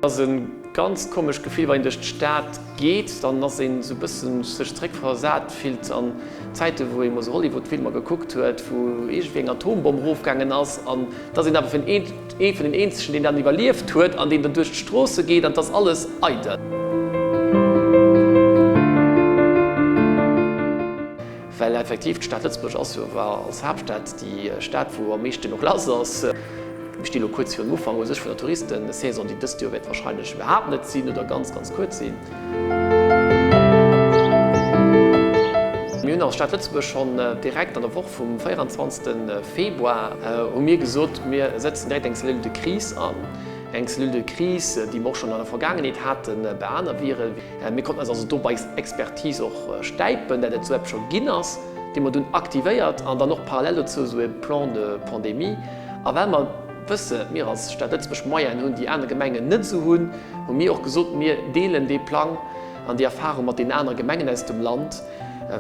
Ass e ganz komescht Gefill, wann een duerch d'Stad geet, dann ass een esou e bëssen sech zeréckversat fillt an Zäiten, wou ee mol esou Hollywood-Filmer gekuckt huet, wou iergendwéi eng Atombomm erofgaangen ass an et ass een awer vun ee vun den eenzegen, deen dann iwwerlieft huet an deen dann duerch d'Stroosse geet an et ass alles eidel. Well effektiv, d'Stad Lëtzebuerg ass jo awer als Haaptstad déi Stad, wou am meeschten och lass ass. Mir sti lo kuerz virum Ufank u sech vun der Touristensaison, déi dëst Joer wäert wahrscheinlech iwwerhaapt net sinn oder ganz, ganz kuerz sinn. Mir hunn als Stad Lëtzebuerg schonn direkt an der Woch vum 24. Februar hu mir gesot, mir setzen direkt eng Cellule de crise an. Eng Cellule de crise, déi mer och schonn an der Vergaangenheet hate bei aner Viren. Mir konnten eis also do bei Expertise och stäipen, dat et esou eppes scho ginn ass, déi mer dunn aktivéiert an dann och parallel dozou esou e Plan de pandémie. A well mer wëssen, mir als Stad Lëtzebuerg Moyenen hunn, déi aner Gemengen net esou hunn, hu mir och gesot, mir deelen dee Plang an déi Erfahrung mat deenen anere Gemengen aus dem Land,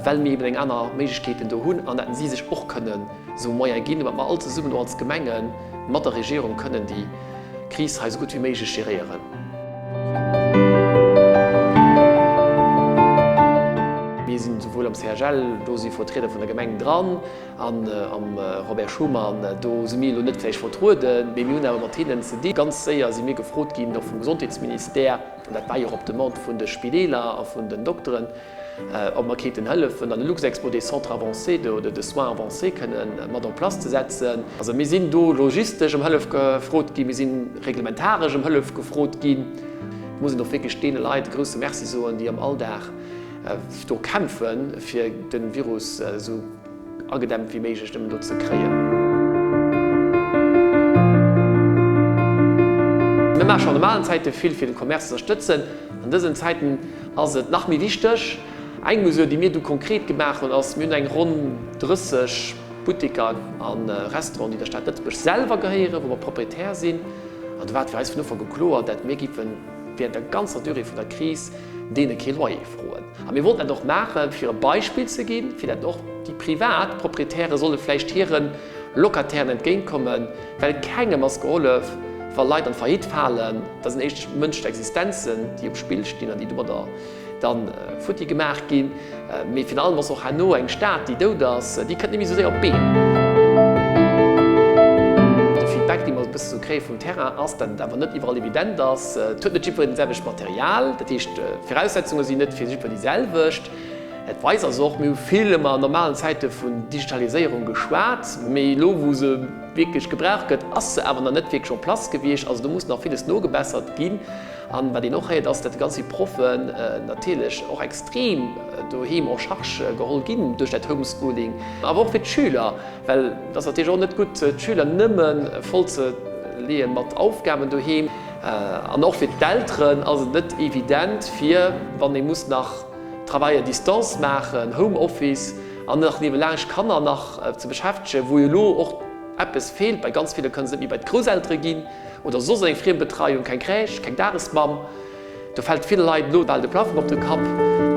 well mir eben eng aner Méiglechkeeten do hunn an dat si sech och kënnen esou Moyen ginn, domat mer all zesummen och als Gemenge mat der Regierung kënnen déi Kris hei esou gutt wéi méiglech geréieren. Mir sinn esouwuel am CHL, do si Vertrieder vun der Gemeng dran, an am Robert Schuman, do si mir elo net vläicht vertrueden, mee mir hunn awer mat hinnen ze dinn. Ganz séier si mir gefrot ginn, och vum Gesondheetsministère, an dat war jo och op Demande vun de Spideeler a vun den Dokteren, ob mer kéinten hëllefen, an de Luxexpo dee Centre avancé de oder de soins avancés kënne mat en place ze setzen. Also mir sinn do logistesch ëm Hëllef gefrot ginn, mir si reglementaresch ëm Hëllef gefrot ginn. Et muss een och wierklech deene Leit e grouse Merci soen, déi am Alldag do kämpfen, fir de Virus esou agedämmt wéi méiglech nëmmen do ze kréien. Mir maache schonn an normalen Zäite vill, fir de Commerce ze ënnerstëtzen. An dësen Zäiten ass et nach méi wichteg. Eng Mesure, déi mir du konkret gemaach hunn, ass, mir hunn eng ronn 30 Butteker a Restauranten, déi der Stad Lëtzebuerg selwer gehéieren, wou mer Proprietär sinn. An do war et fir eis vun Ufank u kloer, dat mir géife während der ganzer Durée vun der Kris deene kee Loyer froen. A mir wollten dat och maachen, fir e Beispill ze ginn, fir dat och déi privat Proprietäre solle vläicht hire Locatairen entgéintkommen, well kengem ass gehollef, wa Leit an d'Faillite falen. Dat sinn éischtens mënschlech Existenzen, déi um Spill stinn an déi domadder da futti gemaach ginn. Mee virun allem ass och herno eng Stad, déi dout ass, déi kënnt net méi esou séier op d'Been. De Feedback, dee mer e bësse sou kréie vum Terrain, ass, datt et awer net iwwerall evident ass. Et huet net jiddwereen den selwecht Material, dat heescht, d'Viraussetzunge sinn net fir jiddwer déi selwecht. Et weist also och, mir hu vill ëmmer an normalen Zäite vun Digitaliséierung geschwat, mee elo wou se wierklech gebraucht gëtt, ass se awer nach net wierklech en place gewiescht. Also do muss nach villes nogebessert ginn. An wat een och héiert, ass, datt ganz vill Proffen natierlech och extrem doheem en charge geholl ginn duerch dat Homeschooling, awer och fir d'Schüler, well et ass natierlech och net gutt, d'Schüler nëmme voll ze leeë mat Aufgaben doheem. An och fir d'Elteren ass et net evident, fir wann ee muss nach Travail à distance maachen, Homeoffice, an nach niewelaanscht Kanner nach ze beschäftegen, wou jo elo och eppes feelt, bei ganz ville kënne se net méi bei d'Grousseltere ginn. Oder soss eng Friembetreiung, keng Crèche, keng Dagesmamm. Do fält ville Leit elo bal de Plafong op de Kapp.